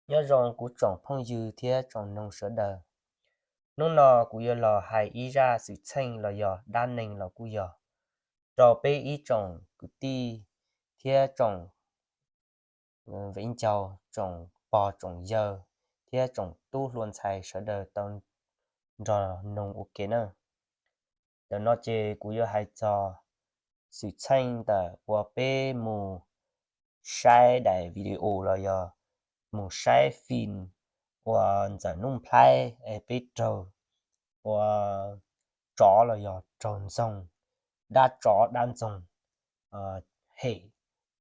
Nyob zoo kuv tsoom phooj ywg thiab tsoom noog sawv daws. Hnub no kuv yuav los hais ib zaj xwm txheej los yog dab neeg los kuj yog rau peb ib tsoom kwv tij thiab tsoom viv ncaus, tsoom pog tsoom yawg thiab tsoom tub hluas ntxhais sawv daws tau nrog noog ua ke na. Ntawm no ces kuv yuav hais txog xwm txheej ntawm uas peb mus saib daim video los yog mus saib fim uas Ntxawm Nuj Nplhaib es peb raug ua tsov los yog raug ntxoog, dab tsov dab ntxoog hem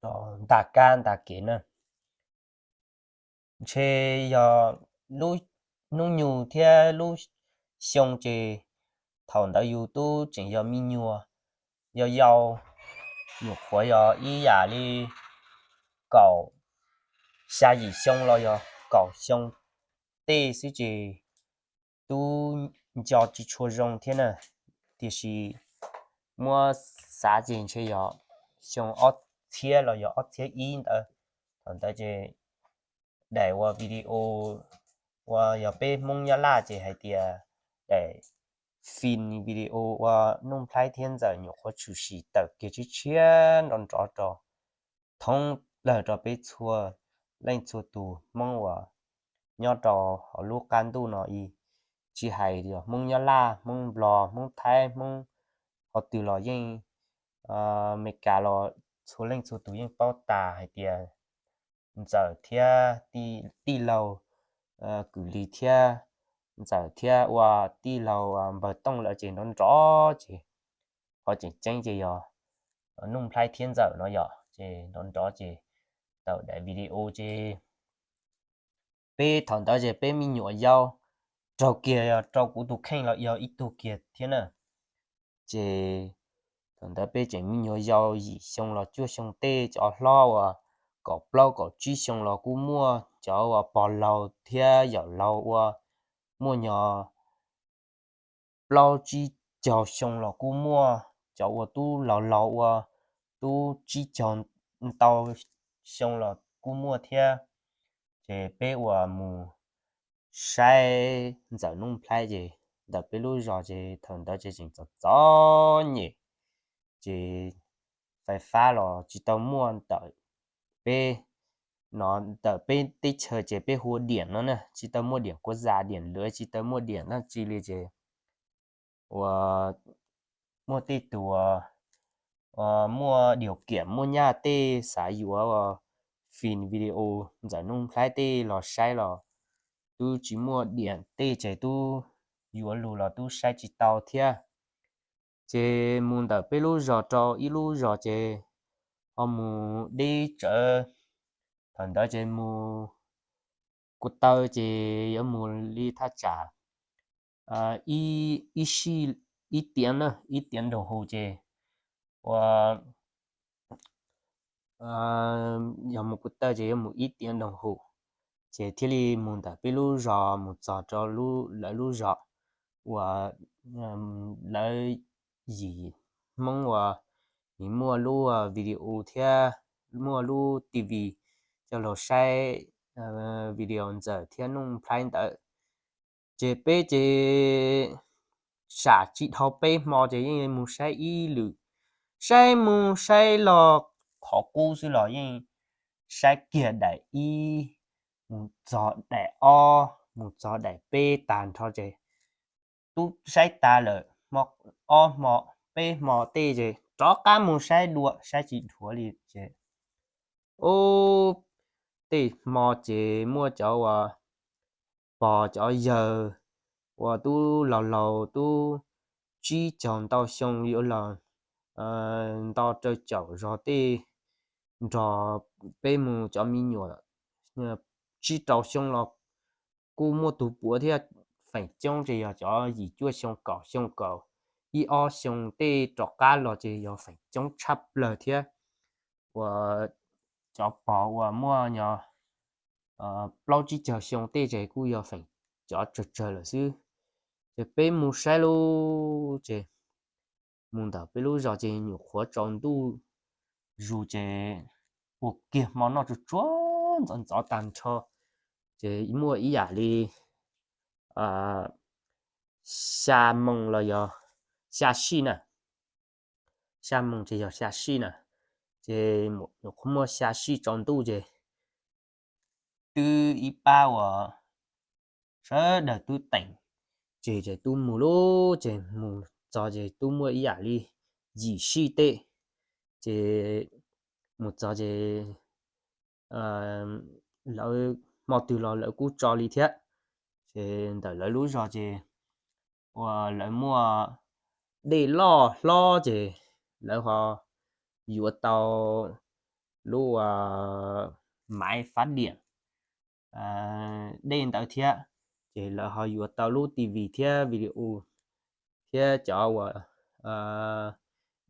rau ntag kab ntag kev na. Ntshe yog lub hnub nyoog thiab lub xyoo ces thaum ntawd yus tub tseem yog me nyuam, yog yau, nyuam qhuav yog ib yam li kaum xya yim xyoo los yog kaum xyoo tej xwb ces tub nco tsis tshua zoo thiab na. Tiam sis muab xav ces ntshe yog xyoo ob txhiab los yog ob txhiab ib ntawd. Thaum ntawd ces daim uas video uas yog peb Hmoob Nyab Laj ces hais tias daim fim video uas Nuj Nplhaib thiab Ntxawm nyuam qhuav tshwm sim tawm kiag tshiab tshiab nrov nrov rau thoob plaws rau peb txhua leej txhua tus Hmoob uas nyob rau hauv lub qab ntuj no ib, tsis hais yog Hmoob Nyab Laj, Hmoob Nplog, Hmoob Thaib, Hmoob qhov twg los yeej, Amelikas los txhua leej txhua tus yeej paub tas hais tias Ntxawm thiab tij laug Kwm Lis thiab Ntxawm thiab ua tij laug Npawg Tooj lawv ces nrov nrov ces qhov tseem ceeb ces yog Nuj Nplhaib thiab Ntxawm no yom, ces nrov nrov ces tau daim video ces peb thaum ntawd ces peb me nyuam yau, raug kiag yog rau kuv tus kheej los yog ib tug kiag thiab na. Ces thaum ntawd peb tseem me nyuam yau yim xyoo los cuaj xyoo tej, cov hlob uas kaum plaub kaum tsib xyoo los kuj muaj, cov uas pog laug thiab yawm laug ua muaj nyog plaub tsib caug xyoo los kuj muaj, cov uas tub laug laug ua tub tsib caug ntau xyoo los kuj muaj thiab. Ces peb uas mus saib Ntxawm Nuj Nplhaib ces ntawm peb lub zos ces thaum ntawd ces tseem txom txom nyem, ces fais fab los tsis tau muaj ntawm peb no, ntawm peb teb chaws ces peb hu ua diam no na, tsis tau muaj diam kuv zam diam lwm, tsis tau muaj diam dab tsi li ces uas muaj tej tus muaj diav kiam muaj nyaj tej xav yuav fim video Ntxawm Nuj Nplhaib tej los saib los twb tsis muaj diam tej ces twb yuav lug los twb saib tsis tau thiab. Ces mus ntawm peb lub zos rau ib lub zos ces ho mus deb tsawv. Thaum ntawd ces mus kuv taw ces yuav mus li thaj tsam ib tiam na, ib tiam nraug hus ces ua yog mus kuv taw ces yuav mus ib tiam nraug hus, ces thiaj li mus ntawm peb lub zos mus txog rau lawv lub zos uas lawv yim Hmoob uas muaj lub video thiab muaj lub T V coj los saib video Ntxawm thiab Nuj Nplhaib ntawd. Ces peb ces sam tsis dhau peb hmo ces yeej mus saib ib lwm, saib mus saib los qhov qub xwb los yeej saib kiag daim ib, mus txog daim ob, mus txog daim peb tag nrho ces twb saib tas lawm. Hmo ob hmo peb hmo tej ces rov qab mus saib dua, saib tsis dhuav li ces ub, tej hmo ces muaj cov uas pog cov yawg uas twb laus laus twb tsib caug ntau xyoo yuav los nto rau caum zog tej nrog peb mus cov me nyuam tsib rau xyoo los kuj muaj tus puav thiab. Feem coob ces yog cov yim cuaj xyoo kaum xyoo kaum ib ob xyoo tej rov qab los ces yog feem coob tshaj plaws thiab. Uas cov pog uas muaj nyog plaub tsib caug xyoo tej ces kuj yog feem cov tsawg tsawg lawm xwb. Ces peb mus saib lub ces mus ntawm peb lub zos ces nyuam qhuav tsaus ntuj zus ces ua kiag hmo noj tsuag tsuag ntxov ntxov tag nrho. Ces muaj ib yam li xya moo los yog xya sij na, xya moo ces yog xya sij na, ces nyuam qhuav muaj xya sij tsaus ntuj ces twb ib pab uas sawv daws twb teem tseg ces twb mus lawm, ces mus txog ces twb muaj ib yam li yim sij tej, ces mus txog ces lawv hmo twg los lawv kuj tso li thiab. Ces ntawm lawv lub zos ces uas lawv muaj dej loj hlob ces lawv ho yuav tau lub maiv fab diam dej ntawd thiab, ces lawv ho yuav tau lub T V thiab video thiab cov uas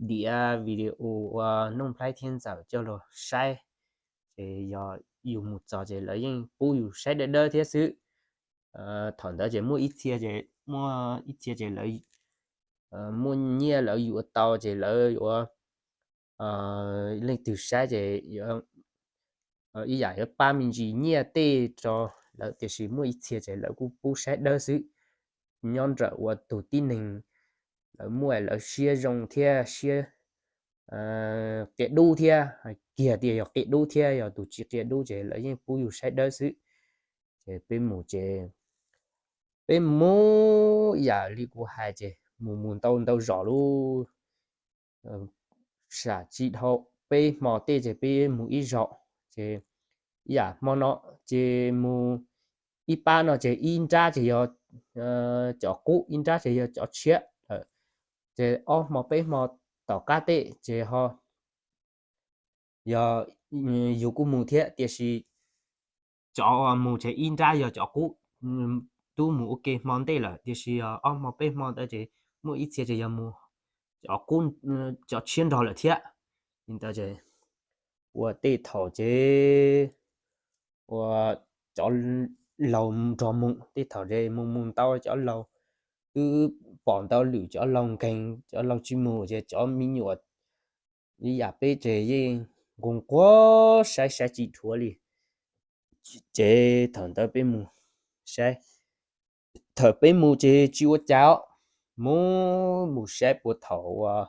diav video ua Nuj Nplhaib thiab Ntxawm coj los saib. Ces yog yus mus txog ces lawv yeej pub yus saib dawb dawb thiab xwb. Thaum ntawd ces muaj ib txhia ces, muaj ib txhia ces lawv muaj nyiaj lawv yuav tau ces lawv yuav leej twg saib ces ib yam yuav pab me ntsis nyiaj tej rau lawv, tiam sis muaj ib txhia ces lawv kuj pub saib dawb xwb. Nyob nrawm ua tus tib neeg lawv muaj lawv siab zoo thiab siab qia dub thiab, hais kiag tias yog qia dub thiab, yog tus tsis qia dub ces lawv yeej pub yus saib dawb xwb. Ces peb mus ces peb mus ib yam li kuv hais ces mus mus ntau ntau zos lub sam tsis dhau peb hmo tej ces peb mus ib zaug. Ces ib yam hmo no ces mus ib pab no ces ib nrab ces yog cov qub, ib nrab ces yog cov tshiab. Ces ob hmo peb hmo tom qab tej ces ho yog yus kuj mus thiab, tiam sis cov mus ces ib nrab yog cov qub, twb mus ua ke hmo ntej lawm, tiam sis ob hmo peb hmo ntawd ces muaj ib txhia ces yog mus cov qub, cov tshiab nrog lawm thiab. Li ntawd ces ua tej thaum ces ua cov laus nrog mus, tej thaum ces mus mus ntau cov laus twb pom ntau lwm cov laus nkeeg, cov laus tsis mus ces cov me nyuam ib yam peb ces yeej nquag nquag saib saib tsis dhuav li. Ces thaum ntawd peb mus saib, thaum peb mus ces tsis ua cas, mus mus saib puag thaum uas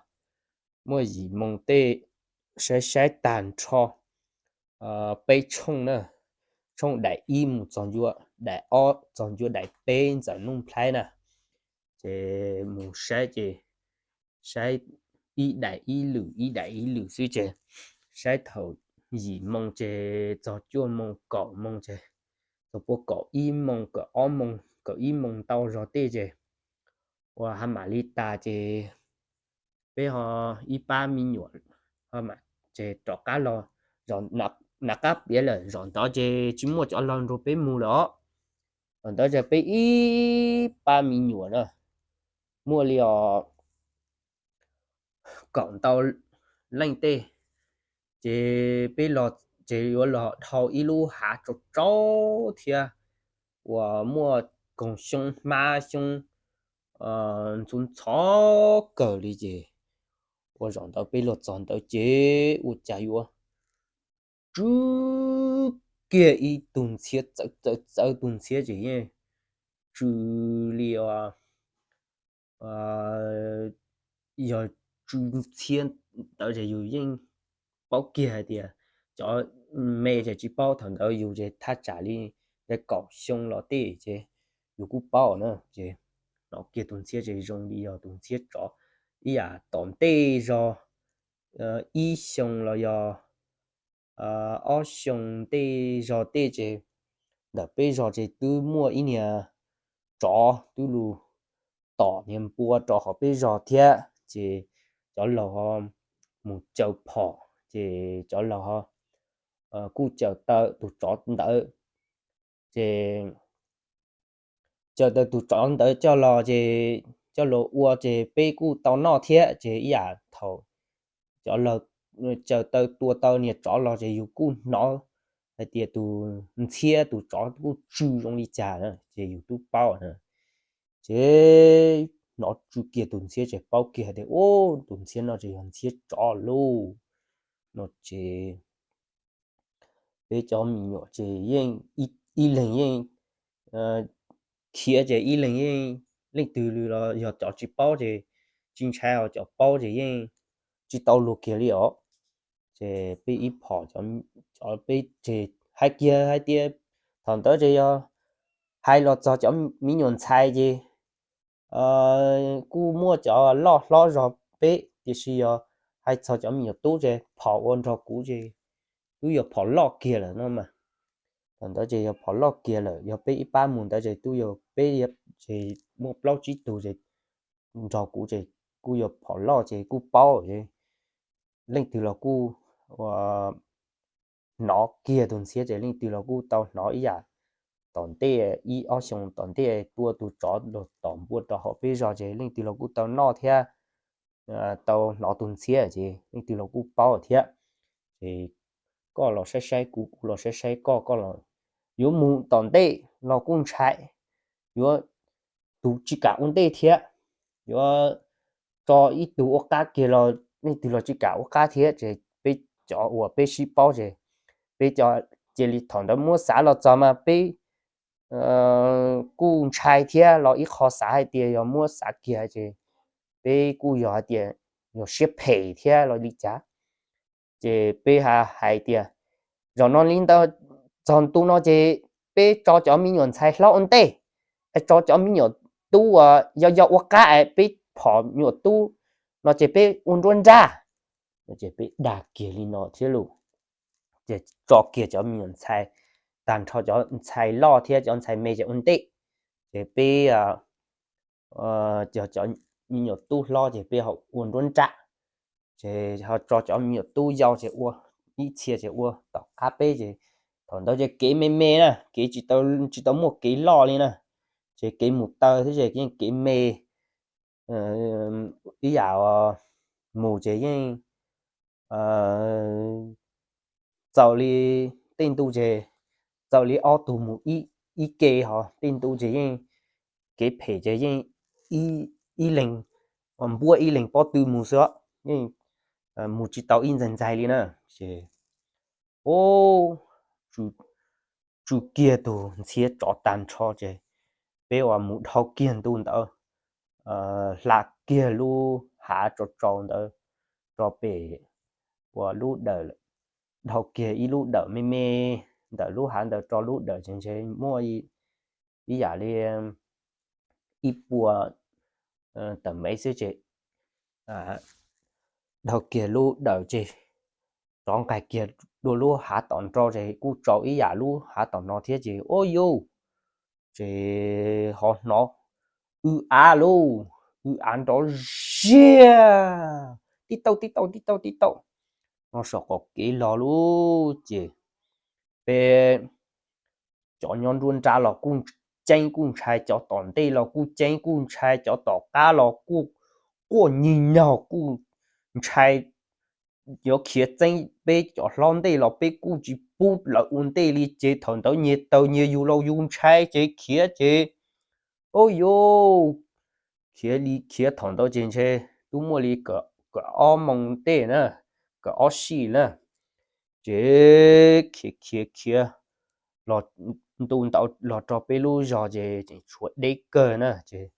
muaj yim moo tej, saib saib tag nrho peb tshooj na, tshooj daim ib mus txog ncua daim ob txog ncua daim peb Ntxawm Nuj Nplhaib na, ces mus saib ces saib ib daim ib lwm ib daim ib lwm xwb ces saib thaum yim moo ces txog cuaj moo kaum moo ces, txog puag kaum ib moo kaum ob moo kaum ib moo ntau zog tej ces ua ha mam li tas ces peb ho ib pab me nyuam ho mam ces rov qab los, na qab piav lawm zaum ntawd ces tsis muaj cov laus nrog peb mus lawm os. Zaum ntawd ces peb ib pab me nyuam na muaj li os kaum ntau leej tej, ces peb los ces yuav los dhau ib lub hav tsaus tsaus thiab uas muaj koog xyoob hmab xyoob ntxhov ntxhov kawg li ces ua zaum ntawd peb los txog ntawd ces ua cas yuav tsw kiag ib tug ntxhiab txawv txawv txawv, tus ntxhiab ces yeej tsw li yog tsw ntxhiab ntawd ces yus yeej paub kiag hais tias cov me ces tsis paub, thaum ntawd yus ces thaj tsam li kaum xyoo los tej ces yus kuj paub na ces hnov kiag tus ntxhiab ces zoo li yog tus ntxhiab tsov ib yam tom ntej zog ib xyoo los yog ob xyoo ntej zog tej ces ntawm peb zog ces twb muaj ib niag tsov twb lug tom niag npua rau hauv peb zog thiab ces cov laus ho mus caws phom ces cov laus ho kuj caws taw tus tsov ntawd ces caws taw tus tsov ntawd coj los ces coj los ua ces peb kuj tau noj thiab ces ib yam thaum cov laus caws taw tua taw niag tsov los ces yus kuj hnov hais tias tus ntxhiab tus tsov kuj tsw zoo li cas na ces yus twb paub na. Ces hnov tsw kiag tus ntxhiab ces paub kiag hais tias ub tus ntxhiab no ces yog ntxhiab tsov lauj no ces peb cov me nyuam ces yeej ib ib leeg yeej khiav ces ib leeg yeej, leej twg los yog cov tsis paub ces tsis ntshai, ho cov paub ces yeej tsis tau luag kiag li os. Ces peb ib phom, peb ces hais kiag hais tias thaum ntawd ces yog hais los txog cov me nyuam ntxhais ces kuj muaj cov loj hlob zog peb, tiam sis yog hais txog cov me nyuam tub ces phom ua nrog kuv ces twb yog phom loj kiag lawm no mas. Thaum ntawd ces yog phom loj kiag lawm, yog peb ib pab mus ntawd ces twb yog peb, ces muaj plaub tsib tug ces nrog kuv ces kuj yog phom loj ces kuj paub, leej twg los kuj hnov kiag tus ntxhiab ces leej twg los kuj tau hnov ib yam. Tom ntej ib ob xyoo tom ntej tua tus tsov los tom npua rau hauv peb zos ces leej twg los kuj tau noj thiab tau hnov tus ntxhiab ces leej twg los kuj paub thiab. Ces koj los saib saib kuv, kuv los saib saib koj, koj los, yuav mus tom ntej los kuj ntshai, yuav tus tsis kam ua ntej thiab, yuav tso ib tug ua qab kiag los leej twg los tsis kam ua qab thiab. Ces peb cov uas peb sib paub ces peb cov cia li thaum ntawd muab xav los txog mas peb kuj ntshai thiab los ib qho xav hais tias yog muab xav kiag ces peb kuj yog hais tias yog siab phem thiab los li cas. Ces peb hais tias zaum no li ntawd, txog ntu no ces peb tso cov me nyuam ntxhais hlob ua ntej, tso cov me nyuam tub uas yog yog ua qab, peb phom nyuam tub no ces peb ua nruab nrab. Ces peb dag kiag li no thiab lauj, ces tso kiag cov me nyuam ntxhais, tag nrho cov ntxhais loj thiab cov ntxhais me ces ua ntej, ces peb cov me nyuam tub hlob ces peb ho ua nruab nrab, ces ho tso cov me nyuam tub yau ces ua ib txhia ces ua tom qab peb ces thaum ntawd ces kev me me na, kev tsis tau muaj kev loj li na, ces kev mus taw thiab ces yeej kev me ib yam mus ces yeej txaus li tej ntu ces txaus li ob tug mus ib ke, ho tej ntu ces yeej kev phem ces yeej ib leeg npuab ib leeg pob tw mus xwb, yeej mus tsis tau ib ntxaig ntxaig li na. Ces ub, tsw kiag tus ntxhiab tsov tag nrho ces peb uas mus dhau kiag ntu ntawd, hla kiag lub hav tsaus tsaus ntawd rau pem uas lub dawm, dhau kiag ib lub dawm me me ntawm lub hav ntawd rau lub dawm ces ntshe muaj ib yam li ib puas tawm mev xwb ces dhau kiag lub dawm ces rov nqaig kiag dua lub hav tom nrau ces kuj tsaus ib yam lub hav tom no thiab ces ua yuj, ces ho hnov w av lauj, w av nrov ziag, tib tauj tib tauj tib tauj tib tauj, no saum qaum kev los lauj. Ces peb cov nyob nruab nrab los kuj ceeb kuj ntshai, cov tom ntej los kuj ceeb kuj ntshai, cov tom qab los kuj quaj nyig nyog kuj ntshai. Yuav khiav txeeb peb cov hlob ntej los peb kuj tsis pub lawv ua ntej li ces thaum ntawd nyias taws nyias yug laus yug ntshai ces khiav ces, ua yuj, khiav li khiav thaum ntawd ces ntshe twb muaj li kaum ob moos tej na, kaum ob sij na. Ces khiav khiav khiav los ntu ntawd los rau peb lub zos ces tseem tshuav deb kawg na ces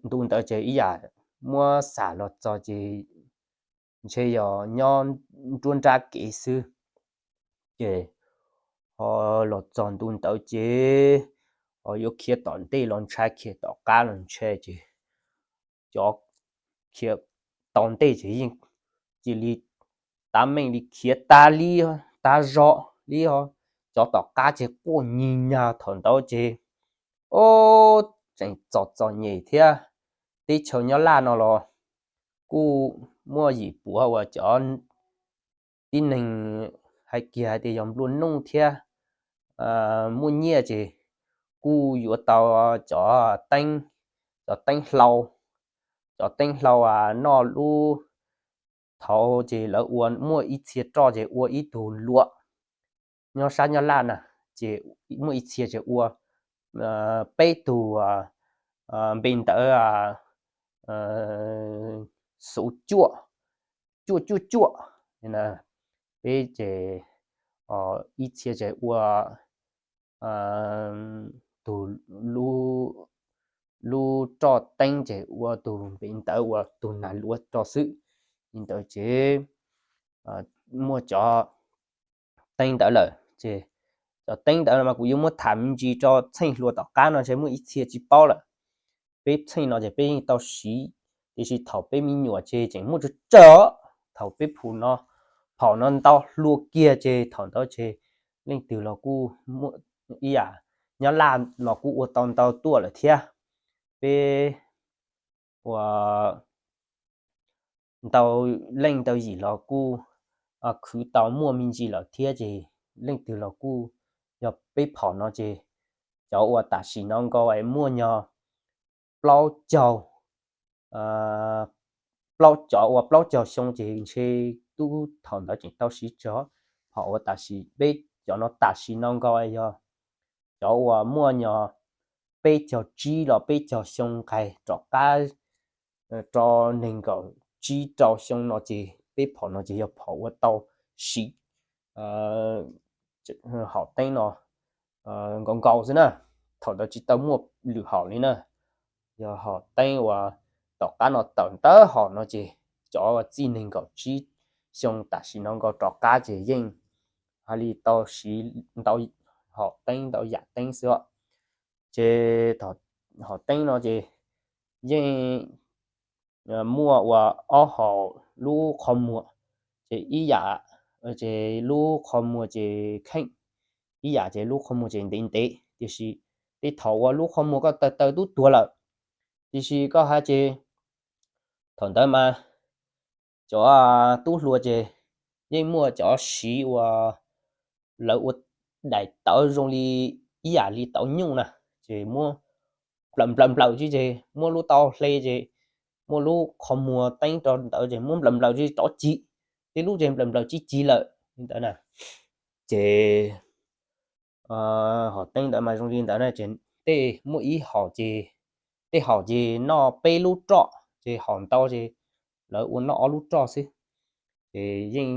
ntu ntawd ces ib yam muab xam los txog ces ntshe yog nyob nruab nrab kev xwb. Ces ho los txog ntu ntawd ces ho yuav khiav tom ntej los ntshai, khiav tom qab los ntshai ces cov khiav tom ntej ces yeej cia li tab meeg li khiav tas li, tas zog li os. Cov tom qab ces quaj nyig nyag thaum ntawd ces, o, tseem txom txom nyem thiab. Teb chaws Nyab Laj no los kuj muaj yim puav uas cov tib neeg hais kiag hais tias yog nplua nuj thiab muaj nyiaj ces kuj yuav tau cov teeb, cov teeb hlau, cov teeb hlau noj lub, thaud ces lawv ua muaj ib txhia roj ces ua ib tug luam nyob sab Nyab Laj na, ces muaj ib txhia ces ua peb tug, npe ntawd xuv cuaj, cuaj cuaj cuaj. Peb ces ib txhia ces ua tus lub roj teeb ces ua tus npe ntawd ua tus nag luav roj xwb. Li ntawd ces muaj cov teeb ntawd lawm ces cov teeb ntawd mas kuv yuav muab tham me ntsis rau txheej hluas tom qab no ntshe muaj ib txhia tsis paub lawm. Peb txheej no ces peb yeej tau siv, tiam sis thaum peb me nyuam ces tseem muaj tsawg tsawg os. Thaum peb phu no, thaum no ntau hluas kiag ces thaum ntawd ces leej twg los kuj muaj ib yam, nyob Laj los kuj ua tau ntau tuaj lawm thiab. Peb ua ntau leej ntau yim los kuj khwv tau muaj me ntsis lawm thiab ces leej twg los kuj, yog peb phom no ces cov uas tam sim no nkaus es muaj nyog plaub caug, plaub, cov uas plaub caug xyoo ces ntshe tub thaum ntawd tseem tau siv tsawg. Phom uas tam sim peb cov no tam sim no nkaus yog cov uas muaj nyog peb caug tsib los peb caug xyoo nqis rov qab rau nees nkaum tsib rau xyoo no ces peb phom no ces yog phom uas tau siv hom teeb no nkaus nkaus xwb na. Thaum ntawd tsis tau muaj lwm hom li na. Yog hom teeb uas tom qab no tawm ntawd hom no ces cov uas txij nees nkaum tsib xyoo tam sim no nkaus rov qab ces yeej hais li tau siv ntau hom teeb ntau yam teeb xwb os. Ces hom teeb no ces yeej muaj ua ob hom lub qhov muag, ces ib yam, ces lub qhov muag ces kheej, ib yam ces lub qhov muag ces ntev ntev, tiam sis tej thaum uas lub qhov muag koj taw taw tub tuag lawm, tiam sis koj hais ces thaum ntawd mas cov tub hluas ces yeej muaj cov siv uas lawv ua daim tawv zoo li ib yam li tawv nyuj na, ces muab nplawm nplawm nplawm tsis ces muab lub taub hau hle ces muaj lub qhov muag teeb rau ntawd ces muab nplawm nplawm tsis rov cig, tej lub ces nplawm nplawm tsis cig lawm li ntawd na. Ces hom teeb ntawd mas zoo li ntawd na, ces tej muaj ib hom ces, tej hom ces noj peb lub roj ces hom ntau ces lawv ua noj ob lub roj xwb. Ces yeej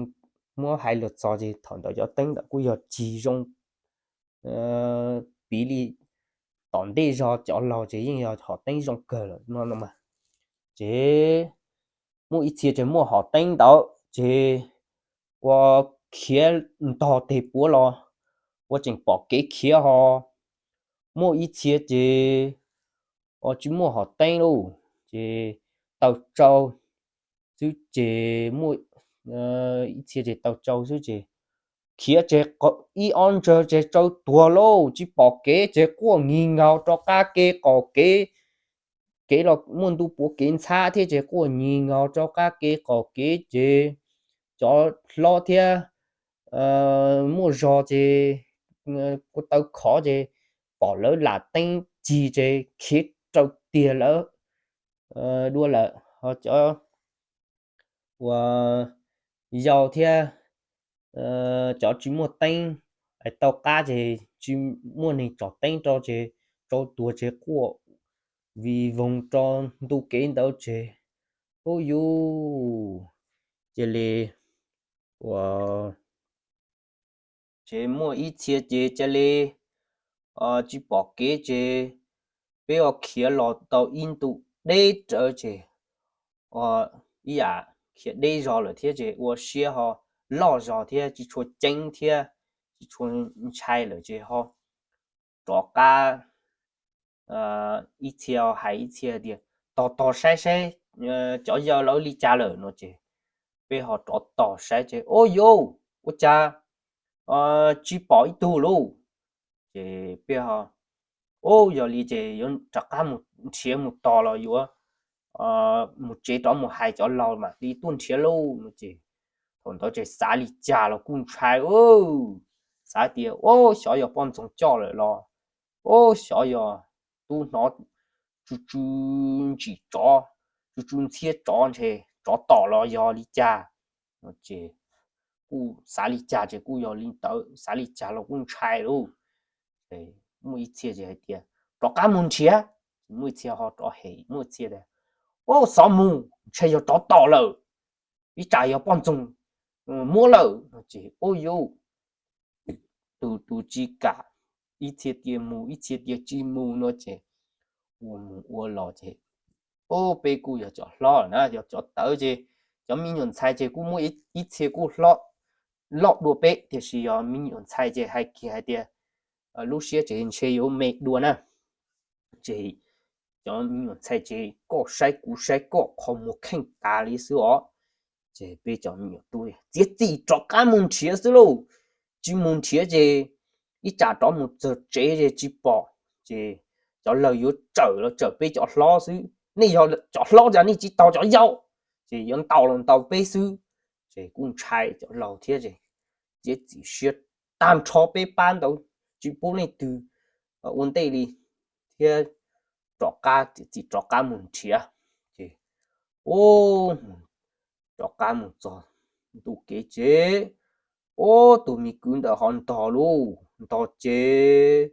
muab hais los txog ces thaum ntawd cov teeb ntawd kuj yog cig zoo piv li tom ntej zog cov laug ces yeej yog hom teeb zoo kawg lawm no no mas. Ces muaj ib txhia ces muaj hom teeb ntawd ces ua khiav ntog teg puav los ua tseem pom kev khiav ho. Muaj ib txhia ces ua tsis muaj hom teeb lauj, ces taw tsau xwb ces muaj ib txhia ces taw tsau xwb ces khiav ces ib ob ntsag ces tsau tuag lauj, tsis pom kev ces quaj nyig nkaus rov qab kev qaum kev, kev los muaj ntu puav kev ntxhab thiab ces quaj nyig nkaus rov qab kev qaum kev ces cov hlob thiab muaj zog ces kuj taw khov ces pom lawv lam teeb cig ces khiav raws tiag lawv dua lawm. Ho cov uas yau thiab cov tsis muaj teeb es tau qab ces tsis muaj neeg tsom teeb rau ces tsau tuag ces quaj vij voog rau ntu kev ntawd ces ub yuj, cia li ua ces muaj ib txhia ces cia li tsis pom kev ces peb ua khiav los tau ib ntu deb rawv ces ib yam khiav deb zog lawm thiab ces ua siab ho loj zog thiab tsis tshua ceeb thiab tsis tshua ntshai lawm ces ho rov qab ib txhia hais ib txhia tias, Tos tos saib saib cov yawg lawv li cas lawm no ces peb ho rov tos saib ces ub yuj, ua cas tsis pom ib tug lauj? Ces peb ho ub, yog li ces yuav rov qab mus nrhiav mus tos los yuav mus tsev rov mus hais cov laus mam li tuaj nrhiav lauj no ces thaum ntawd ces xav li cas los kuj ntshai, xav tias ub, xyov yog poj ntxoog coj lawm los ub, xyov yog tub hnov tsw tsw ntsim tsov, tsw tsw ntxhiab tsov ntshe tsov tom los yog li cas no ces kuj xav li cas ces kuj yog li ntawd, xav li cas los kuj ntshai lauj. Muaj ib txhia ces hais tias, Rov qab mus nrhiav. Muaj ib txhia ho rov hem, muaj ib txhia tias, Ub, xov mus, ntshe yog tsov tom lawm, ib tsam yog poj ntxoog muab lawm no ces ub yuj, tus tus tsis kam ib txhia tias mus, ib txhia tias tsis mus no ces ua mus ua los ces, o, peb kuj yog cov hlob na, yog cov tawv ces cov me nyuam ntxhais ces kuj muaj ib txhia kuj loj dua peb, tiam sis yog me nyuam ntxhais ces hais kiag hais tias lub siab ces ntshe yuav me dua na. Ces cov me nyuam ntxhais ces koj saib kuv saib koj qhov muag kheej tas li xwb os. Ces peb cov me nyuam tub txiav txim rov qab mus nrhiav xwb lauj. Tsis mus nrhiav ces ib tsam rov mus txog tsev ces tsis pom, ces cov laus yuav tsawm los tsawm peb cov hlob xwb. Nej yog cov hlob cas nej tsis tau cov yau, ces yuav ntaus los ntaus peb xwb. Ces kuj ntshai cov laus thiab ces txiav txim siab tag nrho peb pab ntawd tsis pub leej twg ua ntej li thiab rov qab, txiav txim rov qab mus nrhiav. Ces, o, rov qab mus txog ntu kev ces, o, tus me kwv ntawd ho ntog lauj, ntog ces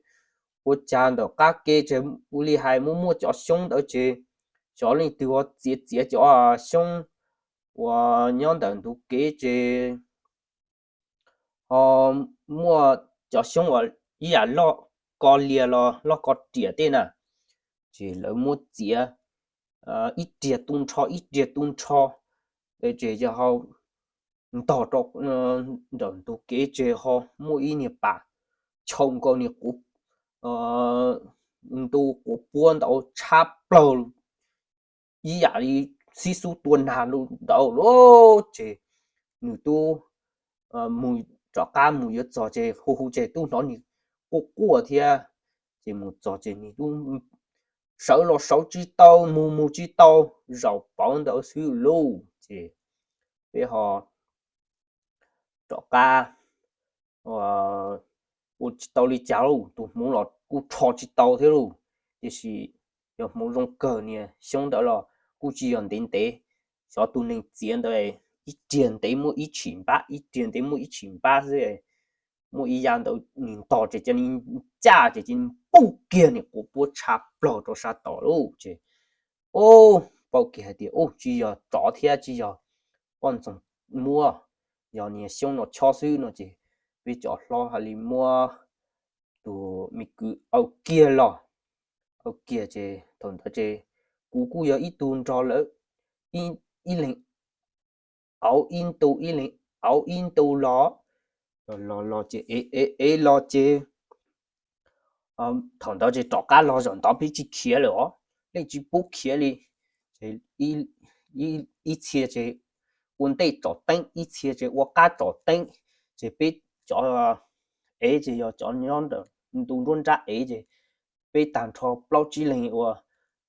ua cas ntawm qab ke ces ua li hais muaj muaj cov xyoob ntawd ces xyov leej twg ho txiav txiav cov xyoob uas nyob ntawm ntu kev ces ho muaj cov xyoob uas ib yam loj ko lias los loj ko riam tej na, ces lawv muab txiav ib riag tu nrho ib riag tu nrho, ces yog ho ntog rau ntawm ntug kev ces ho muaj ib niag pas chau nkaus niag ntu quav puab ntawd tshab plaws ib yam li xib xub tua nag ntawd lauj. Ces nws tub mus rov qab mus yuav txog ces hu hu ces tub hnov nws quaj quaj thiab, ces mus txog ces nws tub sawv los sawv tsis tau, mus mus tsis tau, zaum pauv ntawd xwb lauj. Ces peb ho rov qab ua tsis tau li cas lauj, tus hmoov los kuj rho tsis tau thiab lauj. Tiam sis yog hmoov zoo kawg niag xyoob ntawd los kuj tsis yog ntev ntev, xyov tus neeg txiav ntawd ib riag ntev muaj ib tshim npab, ib riag ntev muaj ib tshim npab xwb. Muaj ib yam ntawd nws ntog ces cia li ncaj ces cia li npuj kiag niag quav puab tshab plaws rau sab tod lauj. Ces, o, paub kiag hais tias, u, tsis yog tsov thiab tsis yog poj ntxoog muab, yog niag xyoob no chob xwb no ces peb cov hlob hais li muab tus me kwv aws kiag los, aws kiag ces thaum ntawd ces kuv kuj yog ib tug nrog lawv ib leeg auv ib ntu, ib leeg auv ib ntu los, los los ces ev ev ev los ces thaum ntawd ces rov qab los zaum ntawd peb tsis khiav lawm os, yeej tsis pub khiav li. Ib txhia ces ua ntej tsom teeb, ib txhia ces ua qab tsom teeb, ces peb cov ev ces yog cov nyob ntawm ntu nruab nrab ev ces peb tag nrho plaub tsib leeg uas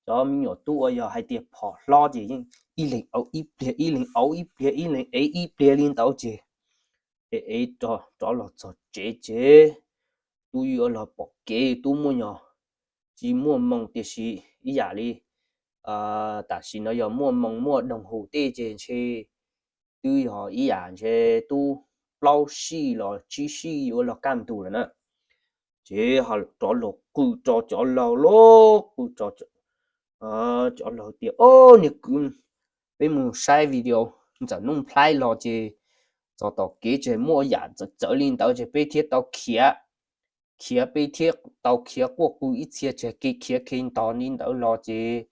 cov me nyuam tub uas yog hais tias phom hlob ces yeej ib leeg auv ib pliag, ib leeg auv ib pliag, ib leeg ev ib pliag li ntawd ces ev ev rov los txog tsev ces tub yuav los pom kev tub muaj nyog tsis muaj moo tiam sis ib yam li tam sim no yog muaj moo muaj doog hus tej ces ntshe twb yog ib yam ntshe tub plaub sij los tsib sij yuav los kaj ntug lawm na. Ces ho rov los qw rau cov laus lauj, qw rau cov laus tias, o, niag kwv, peb mus saib video Ntxawm Nuj Nplaib los ces txog tom kev ces muaj yam txawv txawv li ntawd ces peb thiaj tau khiav, khiav peb thiaj tau khiav quaj qw ib txhia ces kev khiav kev ntog li ntawd los ces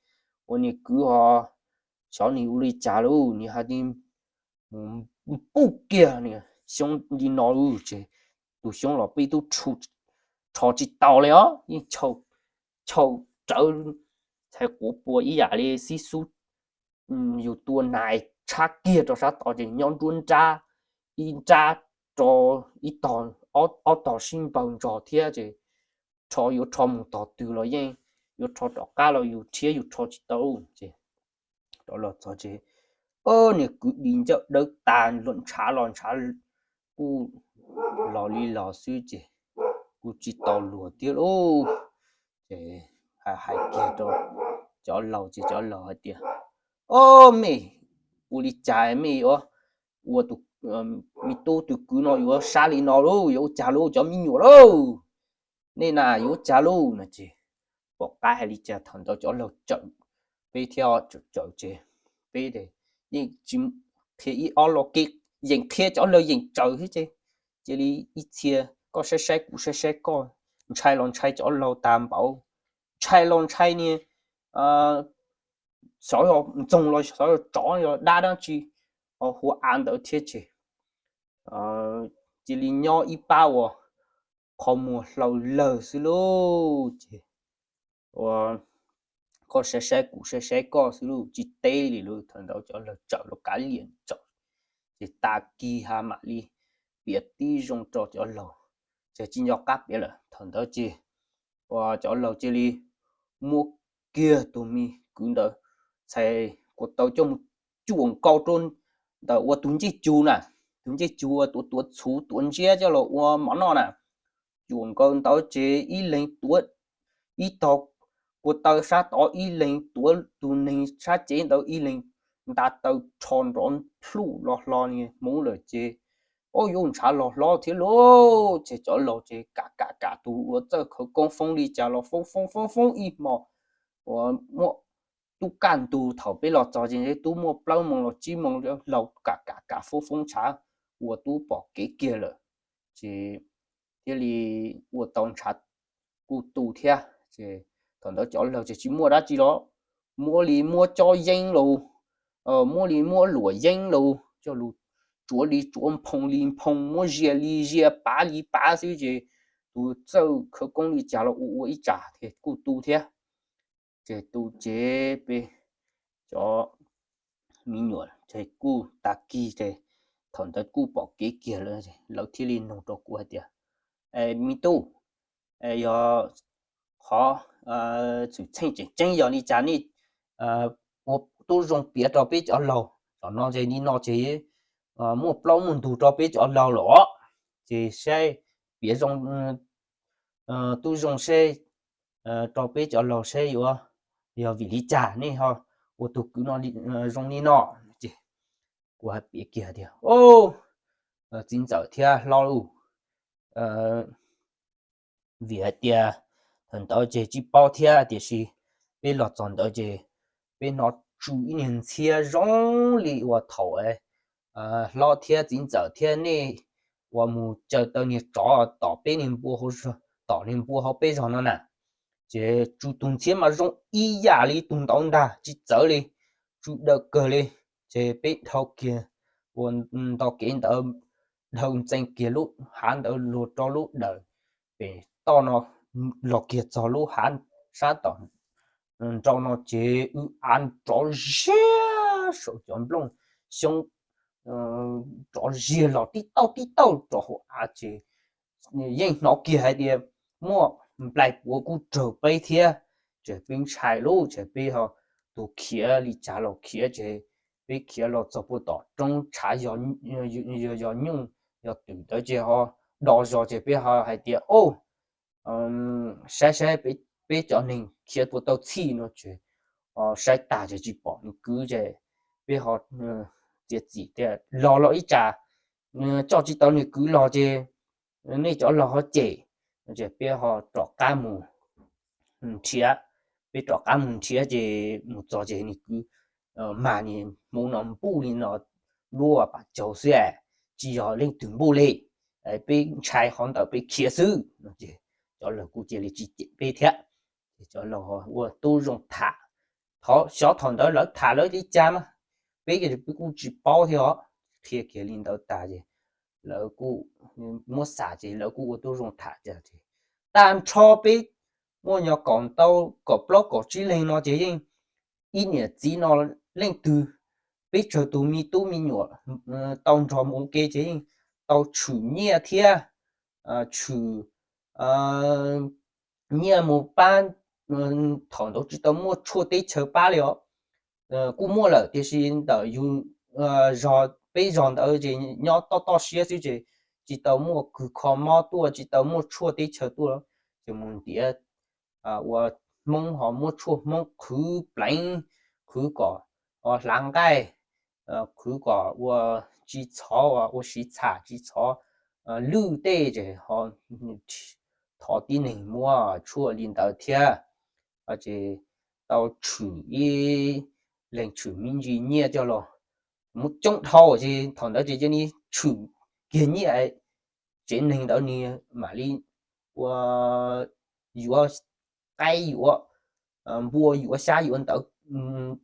ua niag kwv ho xyov nws ua li cas lauj, nws hais tias mus npuj kiag niag xyoob li no lauj ces tus xyoob los peb tub rho tsis tau li os, yeej chau rawv txhais quav puab ib yam li xib xub yus tua nais tshab kiag rau sab tod ces nyob nruab nrab, ib nrab rau ib tog, ob tog sib npaug ntsog thiab ces rho yuav rho mus tog twg los yeej, yuav rho rov qab los yus rhiab yus rho tsis tau ces rov los txog ces, o, niag kwv di ncawj dawb tas, ntshav los ntshav, kuj los li los xwb ces kuj tsis tau luag thiab lauj. Ces hais kiag rau cov laus ces cov laus hais tias, o, mej ua li cas mej yuav ua tus me tub tus kwv no yuav sab li no lauj, yuav ua cas lauj cov me nyuam lauj, nej na yuav ua cas lauj no ces pom qab hais li cas thaum ntawd cov laus tsawm peb thiab, tsawm tsawm ces peb yeej tsis qhia ib ob lo kev, yeem qhia cov laus yeem tsawm thiab ces cia li ib txhia koj saib saib kuv saib saib koj, ntshai los ntshai cov laug tag npaum, ntshai los ntshai niag xyov yog ntxoog los xyov yog tsov yog dab dab tsi hua av ntawd thiab ces cia li nyob ib pab uas qhov muag hlau lawg xwb lauj. Ces ua koj saib saib kuv saib saib koj xwb lauj, tsis teb li lauj. Thaum ntawd cov laug tsawm los kav liam tsawm, ces tag kis ha mam li piav tib zoo rau cov laug, ces tsis nco qab piav lawm. Thaum ntawd ces ua cov laug cia li muab kiag tus me kwv ntawd txhais ko taw coj mus cuam nkaus rau ntawm ua tus ncej cug na, tus ncej cug uas tuav tuav txhuv tuav ntsiab coj los ua mov noj na. Cuam nkaus ntawd ces ib leeg tuav ib tog ko taw sab tod, ib leeg tuav tus neeg sab cev ntawd, ib leeg nta taw rho nrov plhuj los hlo niag hmoov lawm ces, o, yuav ntshav los hlob thiab lauj. Ces cov laug ces kam kam kam, tus uas txawj khawv koob foob li cas los foob foob foob foob ib hmo uas muaj tub kaj ntug. Thaum peb los txog ces twb muaj plaub moos los tsib moos, laug kam kam kam foob foob ntshav ua tub pom kev kiag lawm, ces thiaj li ua tau ntshav kuj tu thiab. Ces thaum ntawd cov laug ces tsis muaj dab tsi los, muab li muab cob yeeb los, muab li muab luam yeeb los, coj lus tsuav li tsuav nphoo li nphoo, muab zias li zias pav li pav xwb ces tus txawj khawv koob li cas los ua ua ib tsam thiaj kuj tu thiab. Ces tu ces peb cov me nyuam ces kuj tag kis ces thaum ntawd kuj pom kev kiag lawm, lawv thiaj li nug rau kuv hais tias, me tub, yog qhov xwm txheej tseem ceeb yog li cas nej ua tub zoo piav rau peb cov laug? Tam no ces li no ces muaj plaub muaj ntug rau peb cov laug lawm os, ces saib piav zoo, tub zoo seb rau peb cov laug seb yuav yog vim li cas nej ho ua tus kwv no zoo li no. Ces kuv hais piav kiag tias, txiv ntxawm thiab hlob lauj, vim hais tias thaum ntawd ces tsis paub thiab, tiam sis peb los txog ntawd ces peb hnov tsw ib niag ntxhiab zoo li uas thaum hlob thiab txiv ntxawm thiab nej uas mus caw tau niag tsov tom peb niag npua, tom niag npua hauv peb zog no na. Ces tsw tus ntxhiab mas zoo ib yam li tus ntawd ntag, tsis txawv li, tsw dawb kawg li. Ces peb dhau kiag ua nto kev ntawd, dhau ntxees kiag lub hav ntawd luag rau lub dawm pem toj no, los kiag txog lub hav sab tom nraud no ces w av nrov ziag saum cov nplooj xyoob, nrov ziag los tib tauj tib tauj rau hauv av ces yeej hnov kiag hais tias muaj nplaig puav kuj raug peb thiab. Ces peb ntshai lauj, ces peb ho tus khiav li cas los khiav, ces peb khiav los txog puag tom roob tshav yog yog nyuj yog twm ntawd ces ho do zog, ces peb ho hais tias, o, saib saib peb cov neeg khiav puas tau txhij no ces saib tag ces tsis pom nws kwv ces peb ho txiav txim tias los los ib tsam tso tsis tau nws kwv los ces nej cov laug ho cem. Ces peb ho rov qab mus nrhiav, peb rov qab mus nrhiav ces mus txog ces nws kwv mag niag hmoov no npuj li no, luaj pas caug xwb, tsis yog leej twg npuj li, peb ntshai qhov ntawd peb khiav xwb. Cov laug kuj cia li tsis cem peb thiab, ces cov laug ua tub zoo tham. Xyov thaum ntawd lawv tham lawv li cas mas, peb kuj tsis paub thiab os. Qhia kiag li ntawd tag ces lawv kuj muab xam ces lawv kuj ua tub zoo tham tas ces tag nrho peb muaj nyuag kaum ntau, kaum plaub kaum tsib leeg no ces yeej ib niam txiv no leej twg, peb tsawg tus me tub me nyuam tau nrog mus ua ke ces yeej tau tshwm nyiaj thiab, tshwm nyiaj mus pab. Thaum ntawd tsis tau muaj tshuaj teb chaws pab li os. Kuj muaj lawm tiam sis ntawm yus zog, peb zog ntawd ces nyob toj toj siab xwb ces tsis tau muaj kws kho mob tuaj, tsis tau muaj tshuaj teb chaws tuaj. Ces mus ntiav ua Hmoob ho muab tshuaj Hmoob qhwv pleev, qhwv kom hlav nqaij, qhwv kom ua tsis txhov, ua siv txham tsis txhov lwj tej ces ho thov tib neeg muab tshuaj li ntawd thiab. Ces tau tshwm ib leeg tshwm me ntsis nyiaj coj los muab coob dhau ces thaum ntawd ces cia li tshwm kiag nyiaj, tsev neeg ntawd nws mam li ua yuav qaib yuav npua yuav xyab yuav ntawv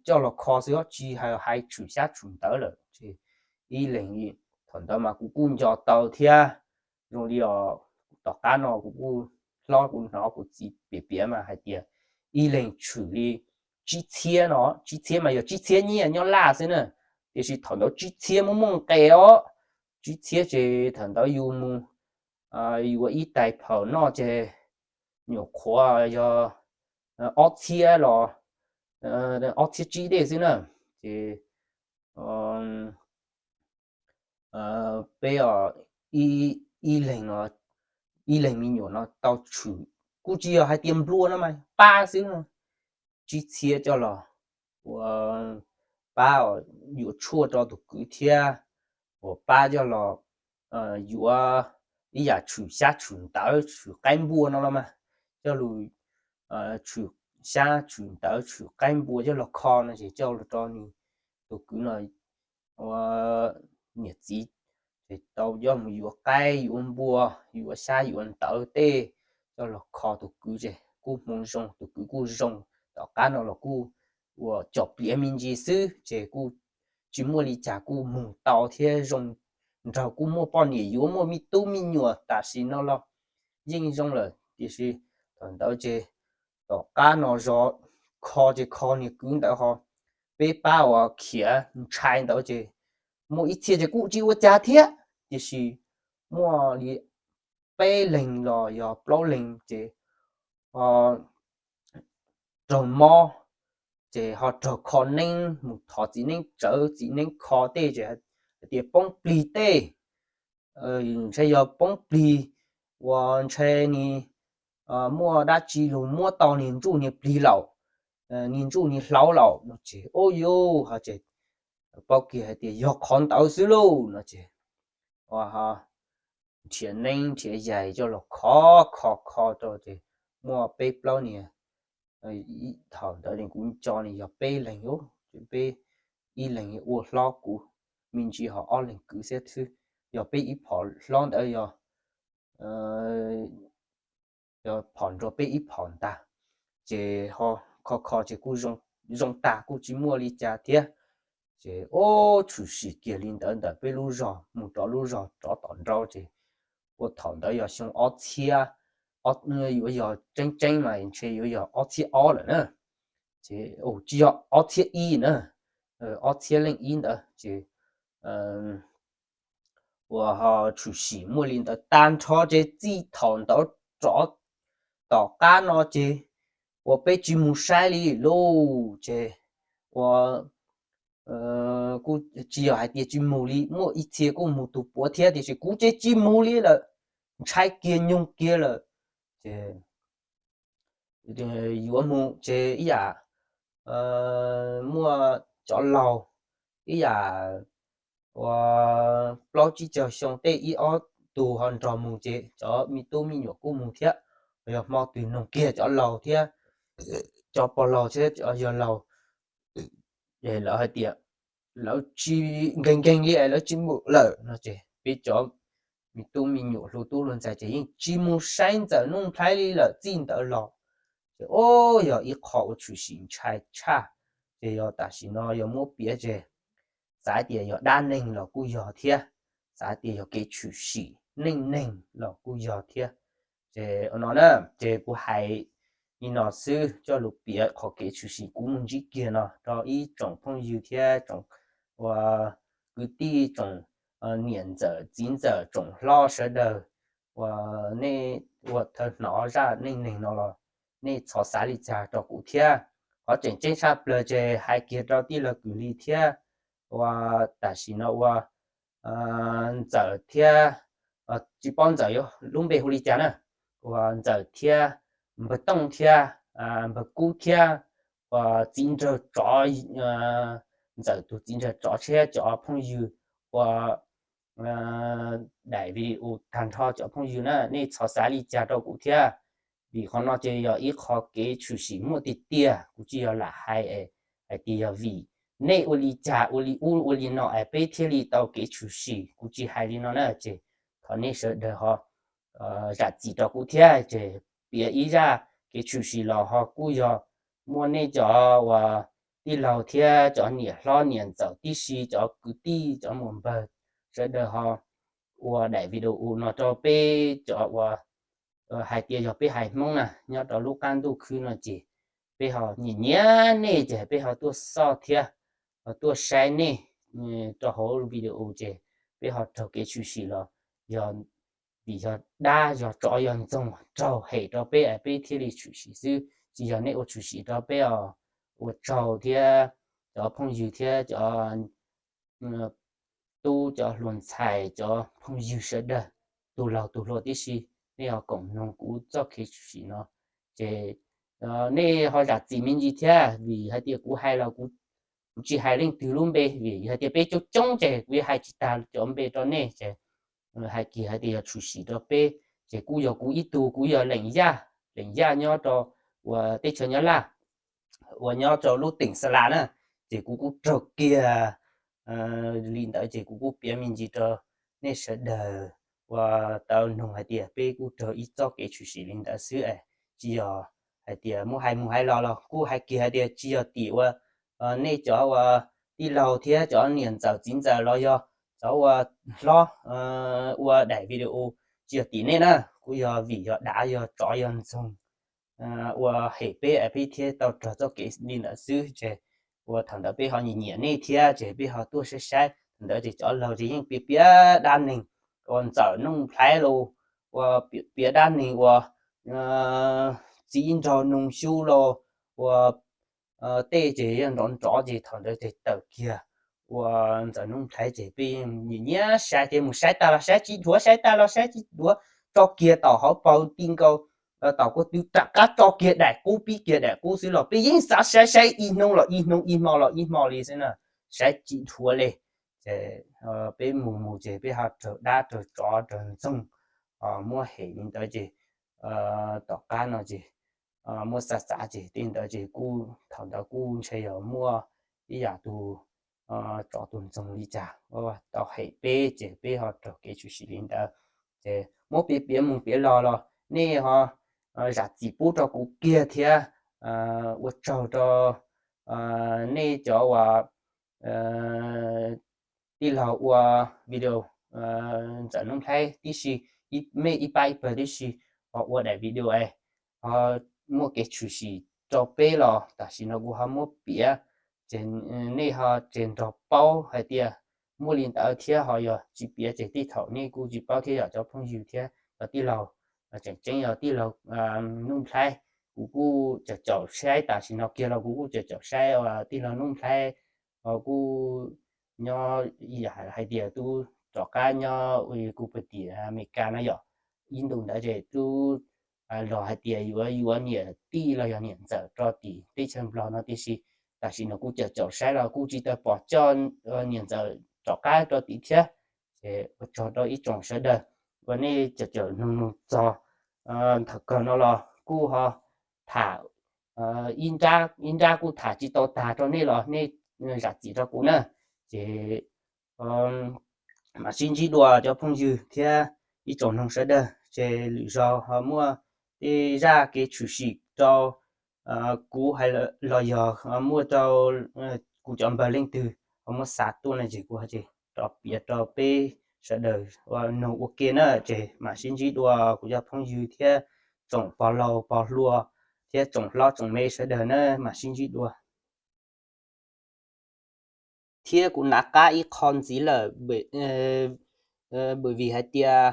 coj los kho xwb, tsis hais tshwm xyab tshwm ntawv lawm. Ib leeg, thaum ntawd mas kuv kuj nco tau thiab, zoo li os, tom qab no kuv kuj hlob kuv hnov kuv txiv piav piav mas hais tias ib leeg tshwm li tsib txhiab no, tsib txhiab mas yog tsib txhiab nyiaj nyob Laj xwb na, tiam sis thaum ntawd tsib txhiab muaj muaj nqes os, tsib txhiab ces thaum ntawd yus mus yuav ib tais phawm noj ces nyuam qhuav yog ob txhiab los ob txhiab tsib dej xwb na, ces peb ib leeg no, ib leeg me nyuam no tau tshwm, kuj tsis yog hais tias nplua no mas pab xwb no, tsib txhiab coj los ua pab yuav tshuaj rau tus kwv thiab, uas pab coj los yuav ib yam tshwm xyab tshwm ntawv tshwm qaib npua no los mas, coj lus tshwm xyab tshwm ntawv tshwm qaib npua coj los kho no ces coj los rau nws tus kwv no ua niam txiv, ces tau coj mus yuav qaib yuav npua, yuav xyab yuav ntawv tej coj los kho tus kwv ces kuj hmoo zoo, tus kwv kuj zoo. Tom qab no los kuj ua cov pliav me ntsis xwb ces kuj tsis muaj li cas, kuj mus tau thiab zoo nraug, kuj muaj poj niam yuav muaj me tub me nyuam tam sim no los yeej zoo lawm. Tiam sis thaum ntawd ces tom qab no zov kho ces kho niag kwv ntawd ho peb pab uas khiav ntshai ntawd ces muaj ib txhia ces kuj tsis ua cas thiab, tiam sis muaj li peb leeg los yog plaub leeg ces raug mob, ces ho raug kho neeb, mus thov txiv neeb tsawv, txiv neeb kho tej ces hais tias poob plig tej, ntshai yog poob plig, uas ntshai nws muaj dab tsi lug muab tau niag ntsuj niag plig laum, niag ntsuj niag hlauv laum no ces ua yuj ho ces paub kiag hais tias yog qhov ntawd xwb lauj no ces nrhiav neeb nrhiav yaig coj los kho kho kho rau ces muaj peb plaub niag, thaum ntawd kuv nco nws yog peb leeg, peb ib leeg ua hlob kuv me ntsis ho ob leeg kwv xwb, yog peb ib phom hlob ntawd yog yog phom nrog peb ib phom ntag, ces ho kho kho ces kuj zoo tag kuj tsis muaj li cas thiab. Ces ua tshwm sim kiag li ntawd ntawm peb lub zos mus rov lub zos rov tom nraud ces ua thaum ntawd yog xyoo ob txhiab, yuav yog tseeb tseeb mas ntshe yuav yog ob txhiab ob lawm na, ces tsis yog ob txhiab ib na, ob txhiab leej ib ntawd ces uas ho tshwm sim muaj li ntawd tag nrho ces txij thaum ntawd rov tom qab no ces uas peb tsis mus saib li lauj, ces uas kuj tsis yog hais tias tsis mus li, muaj ib txhia kuj mus tus puav thiab tiam sis kuv ces tsis mus li lawm, ntshai kiag nyoog kiag lawm. Ces yuav mus ces ib yam muaj cov laus ib yam uas plaub tsib caug xyoo tej ib ob tug ho nrog mus ces cov me tub me nyuam kuj mus thiab, yog hmo twg noog kiag cov laus thiab, cov pog laus thiab cov yawg laus, lawv hais tias lawv tsis nkees nkees li lawv tsis mus lawm no ces peb cov me tub me nyuam hluas tub hluas ntxhais ces yeej tsis mus saib Ntxawm Nuj Nplhaib li lawm txij ntawd los. Ces ua yog ib qho uas tshwm sim ntshai tshaj, ces yog tam sim no yog muab piav ces xav tias yog dab neeg los kuj yog thiab, xav tias yog kev tshwm sim neej neeg los kuj yog thiab. Ces no na, ces kuv hais li no xwb coj lus piav qhov kev tshwm sim kuv mus ntsib kiag no rau ib tsoom phooj ywg thiab tsoom uas kwv tij, tsoom niam ntxawm txiv ntxawm tsoom hlob sawv daws uas nej uas thawj hnov zaj neej neeg no los nej txhob xav li cas rau kuv thiab. Qhov tseem ceeb tshaj plaws ces hais kiag rau tij laug Kwm Lis thiab uas tam sim no ua Ntxawm thiab, tsis paub Ntxawm lub npe hu li cas na, uas Ntxawm thiab Npawg Tooj thiab Npawg Kub thiab uas txiv nraug tsov, Ntxawm tus txiv nraug tsov thiab cov phooj ywg uas daim video tag nrho cov phooj ywg na nej txhob xav li cas rau kuv thiab, vim qhov no ces yog ib qho kev tshwm sim muaj tiag tiag, kuv tsis yog lam hais hais tias yog vim nej ua li cas ua li ub ua li no es peb thiaj li tau kev tshwm sim, kuv tsis hais li no na. Ces thov nej sawv daws ho zam txim rau kuv thiab. Ces piav ib zaj kev tshwm sim los ho kuj yog muaj nej cov uas tij laug thiab cov niam hlob niam ntxawm tib si, cov kwv tij, cov muam npawg sawv daws ho ua daim video no rau peb cov uas hais tias yog peb haiv Hmoob na nyob rau lub qab ntuj khwb no ces peb ho nyiam nyiam nej ces peb ho tuaj xoj thiab ho tuaj saib nej rau hauv video ces peb ho raug kev tshwm sim los yog vim yog dab yog tsov yog ntxoog raug hem rau peb es peb thiaj li tshwm sim xwb, tsis yog nej ua tshwm sim rau peb os. Ua tsaug thiab cov phooj ywg thiab cov tub cov hluas ntxhais cov phooj ywg sawv daws, tus laug tus hluas tib si, nej ho koom mloog kuv txoj kev tshwm sim no ces nej ho zam txim me ntsis thiab vim hais tias kuv hais los kuv tsis hais leej twg lub npe vim hais tias peb coob coob ces kuv yuav hais tsis tag cov npe rau nej ces hais kiag hais tias yog tshwm sim rau peb ces kuj yog kuv ib tug, kuv yog Leem Yaj, Leem Yaj nyob rau uas teb chaws Nyab Laj uas nyob rau lub teem Xa Las na, ces kuv kuj raug kiag li ntawd ces kuv kuj piav me ntsis rau nej sawv daws uas tau noog hais tias peb kuj raug ib txoj kev tshwm sim li ntawd xwb es tsis yog hais tias muab hais mus hais los los kuj hais kiag hais tias tsis yog tim uas nej cov uas tij laug thiab cov niam ntxawm txiv ntxawm los yog cov uas hlob ua daim video, tsis yog tim nej na, kuj yog vim yog dav yog tsov yog ntxoog ua hem peb es peb thiaj tau raug txoj kev li ntawd xwb ces ua thaum ntawd peb ho nyiam nyiam nej thiab ces peb ho tuaj saib saib. Thaum ntawd ces cov laug ces yeej piav piav dab neeg uas ntxawm Nuj Nplhaib los ua piav dab neeg uas txiv nraug Noo Xyub los ua tej ces yeej nrov nrov ces thaum ntawd ces tawm kiag ua ntxawm Nuj Nplhaib ces peb yeej nyiam nyiam saib thiab mus saib tag los saib tsis dhuav, saib tag los saib tsis dhuav, tso kiag tom hauv paus ti nkaus tom kuv twb rov qab tso kiag daim qub pib kiag daim qub xwb los peb yeej xav saib saib ib hnub los ib hnub ib hmo los ib hmo li xwb na, saib tsis dhuav li. Ces peb mus mus ces peb ho raug dab raug tsov raug ntxoog muab hem li ntawd ces tom qab no ces muab xav xav ces tej ntawd ces kuj thaum ntawd kuj ntshe yog muaj ib yam tus tsov tus ntxoog li cas tau hem peb ces peb ho raug kev tshwm sim li ntawd. Ces muab piav piav mus piav los los nej ho zam txim pub rau kuv kiag thiab ua tsaug rau nej cov uas tij laug ua video ntxawm Nuj Nplhaib tib si, mej ib pab ib pawg tib si ho ua daim video es ho muaj kev tshwm sim rau peb los tam sim no kuv ho muab piav ces nej ho ces nrog paub hais tias muaj li ntawd thiab ho yog tsis piav ces tej thaum nej kuj tsis paub thiab yom cov phooj ywg thiab cov tij laug. Tseem ceeb yog tij laug Nuj Nplhaib, kuv kuj caum caum saib tam sim no kiag los kuv kuj caum caum saib tij laug Nuj Nplhaib kuj nyob hais tias twb rov qab nyob kuv pw tim Amelikas no yom, ib ntus ntawd ces twb los hais tias yuav yuav niam tij los yog niam ntxawm rau tim teb chaws Nplog no tiam sis tam sim no kuj caum caum saib los kuj tsis tau pom coj niam ntxawm rov qab rau tim thiab. Ces ua tsaug rau ib tsoom sawv daws uas nej caum caum nug nug txog ntawm kawg no los kuj ho tham ib nrab kuj tham tsis tau tag rau nej los nej zam txim rau kuv na. Ces mam sib ntsib dua cov phooj ywg thiab ib tsoom noog sawv daws ces lwm zaus ho muaj tej zaj kev tshwm sim rau kuv hais los yog muaj rau kuv cov npawg leej twg ho muab xa tuaj no ces kuv ho rov piav rau peb sawv daws ua noog ua ke na ces mam sib ntsib dua kuv cov phooj ywg thiab tsoom pog laus pog hluas thiab tsoom hlob tsoom me sawv daws na mam sib ntsib dua. Thiab kuv nav qab ib qho ntxiv lawm, vim hais tias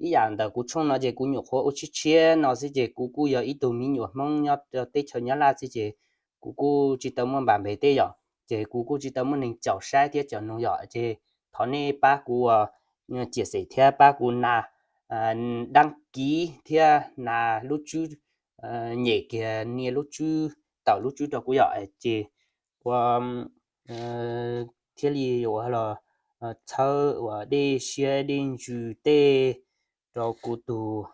ib yam ntawm kuv tshooj no ces kuv nyuam qhuav ua tshiab tshiab no xwb ces kuv kuj yog ib tug me nyuam Hmoob nyob teb chaws Nyab Laj xwb ces kuv kuj tsis tau muaj npam npe tej yom, ces kuv kuj tsis tau muaj neeg caum saib thiab caum noog yom, ces thov nej pab kuv ua ciam xem thiab pab kuv na, dab kiv thiab na lub tswb, nyem kiag nias lub tswb, tawm lub tswb rau kuv yom, ces ua thiaj li ua los txhawb ua dej siab dej ntsws tej rau kuv tus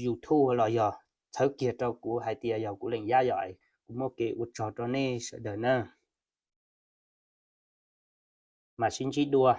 YouTube los yog txhawb kiag rau kuv hais tias yog kuv Leej Yab yom, kuv muaj kev ua tsaug rau nej sawv daws na. Mam sib ntsib dua.